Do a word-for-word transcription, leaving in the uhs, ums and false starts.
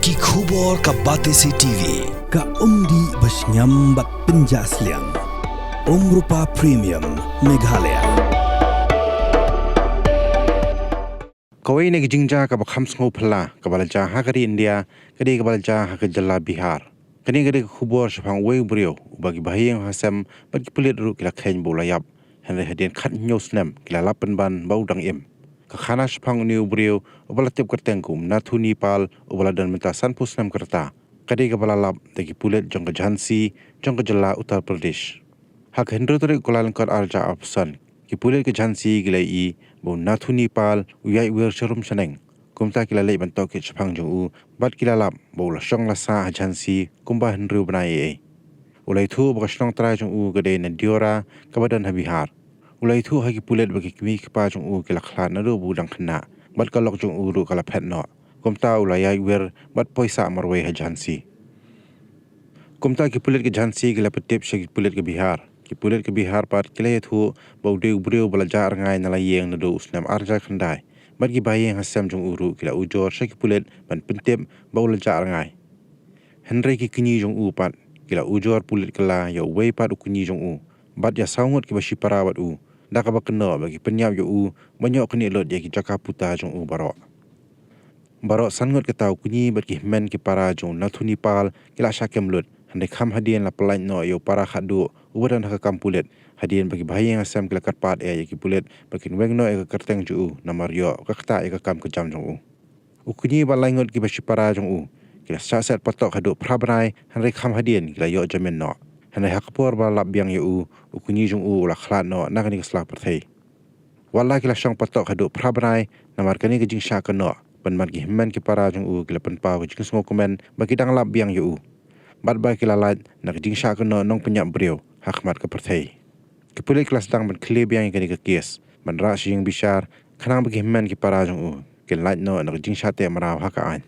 Ki khubor ka Batesi T V. Ka umdih ba shngiam bad pynjah sliang. Umrupa Premium Meghalaya. Kawei na ki jingjia kaba kham sngewphylla kaba la jia ha ka ri India, ka dei kaba la jia ha ka jylla Bihar. Kane ka dei ka khubor shaphang uwei u briew uba ki bahaïing hasem bad ki pulit ruh ki la kheiñ ba u la ïap. Hynrei hadien khathynñiew snem ki la lap pynban ba u dang im. Ka khana shaphang une u briew uba la tip kyrteng kum Nathuni Pal, uba la don mynta sanphew snem ka rta, ka dei kaba la lap da ki pulit jong ka Jhansi, jong ka jylla Uttar Pradesh. Ha ka hynriew tarik u Kyllalyngkot arhajar arphew san, ki pulit ka Jhansi ki la ïohi ba u Nathuni Pal u ïaid wir sharum shaneng. Kumta ki la leit ban tohkit shaphang jong u bad ki la lap ba u la shong la sah ha Jhansi kumba hynriew bnai eiei. U la ïathuh ba ka shnong trai jong u ka dei na Deora kaba don ha Bihar. U la ïathuh ha ki pulit ba ki kmie ki kpa jong u ki la khlad naduh ba u dang khynnah bad ka lok jong u ruh ka la phet noh. Kumta u la ïaid wir bad poi sah marwei ha Jhansi. Kumta ki pulit ka Jhansi ki la pyntip sha ki pulit ka Bihar. Ki pulit ka Bihar pat ki la ïathuh ba u dei u briew ba la jah rngai na la ïing naduh u snem arhajar khyndai. Bad ki bahaïing hasem jong u ruh ki la ujor sha ki pulit ban pyntip ba u la jah rngai. Hynrei ki kñi jong u pat ki la ujor pulit kylla ïa uwei pat u kñi jong u bad ïa saw ngut kiba shipara bad u, da kaba kynnoh ba ki pynïap ïa u ban ïoh knieh lut ïa ki jaka puta jong u baroh. Baroh san ngut kita u kñi bad ki hynmen ki para jong u Nathuni Pal ki la shah kem lut, hynrei kham hadien la pyllait noh ïa u para khatduh uba don ha ka kam pulit, hadien ba ki bahaïing hasem ki la kyrpad eh ïa ki pulit ba kin weng noh ïa ka kyrteng jong u namar ïoh ka ktah ïa ka kam ka jam jong u. U kñi bad lai ngut kiba shipara jong u ki la shah set patok haduh phra bnai, hynrei kham hadien ki la ïoh jamin noh. Hynrei ha ka por ba la lap biang ïa u, u kñi jong u u la khlad noh na kane ka sla pyrthei. Wat la ki la shong patok haduh phra bnai, namar kane ka jingshah kynnoh, pynban ki hynmen ki para jong u ki la pynpaw ka jingsngewkmen ba ki dang lap biang ïa u. Bad ba ki la lait na ka jingshah kynnoh nongpynïap briew ha khmat ka pyrthei. Ki pulit ki la sdang ban khlieh biang ïa kane ka kes, ban rah sha ïing bishar, khnang ba ki hynmen ki para jong u kin lait noh na ka jingshah teh mraw ha ka aiñ.